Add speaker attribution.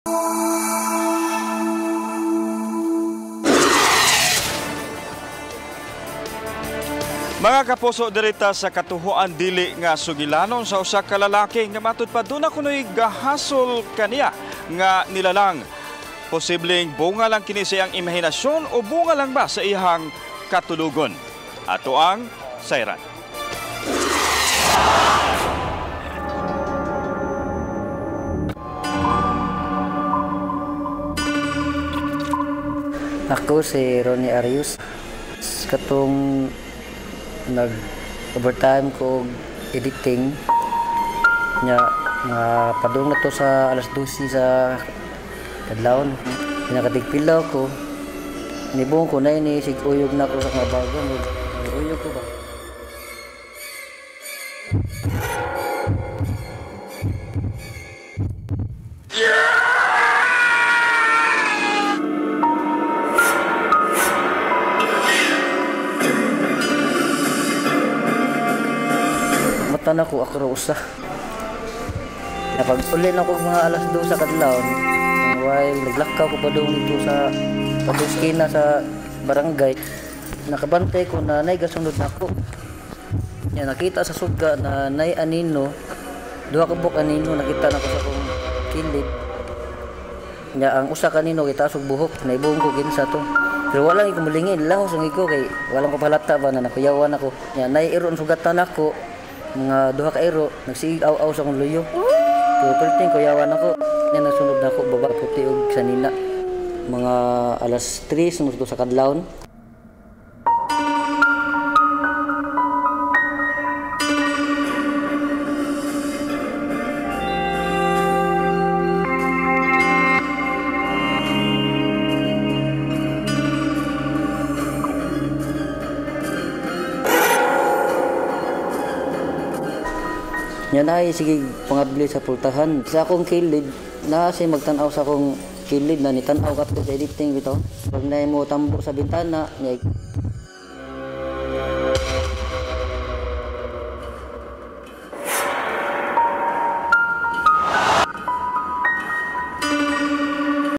Speaker 1: Mga kapuso, dirita sa katuhuan dili nga sugilanon sa usa ka lalaki nga matud pa duna kunoy gahasol kaniya nga nilalang. Posibleng bunga lang kini sa iyang imahinasyon o bunga lang ba sa iyang katulugon. Ato ang sayran.
Speaker 2: Ako si Ronnie Arius. Katong nag-overtime ko editing nya nga padung na to sa alas 12 sa kadlawon. Pinakatigpilaw ko, nibong ko na ini sig uyog na ko sa kabaga, uyog ko ba. Mata na ko, ako raw usa. Napag-ulin ako mga alas 2 sa kadlawon, while naglakaw ko pa doon dito sa pag-eskina sa barangay, nakabantay ko na nay gasunod na ako. Yan, nakita sa suga na nay anino, duha ka buok anino, nakita na ko sa akong kilid. Ya, ang usa kanino kita og buhok, naibuong ko kinsa to. Pero wala ko mulingin, lahos ang iko kay walang ko palata ba na nakuyawan ako. Ya, nay iro ang sugatan ako, mga duha ka iro, nagsiig aw-aw sa akong luyo. Pero perting kuyawan ako, yan nasunod na ako, baba puti og sanina. Mga alas 3 sunod sa kadlawon. Yan ay sige pangabli sa pultahan. Sa akong kilid, na siya magtanaw sa akong kilid na nitanaw ka sa editing bitaw. Pag na mo tambo sa bintana, niya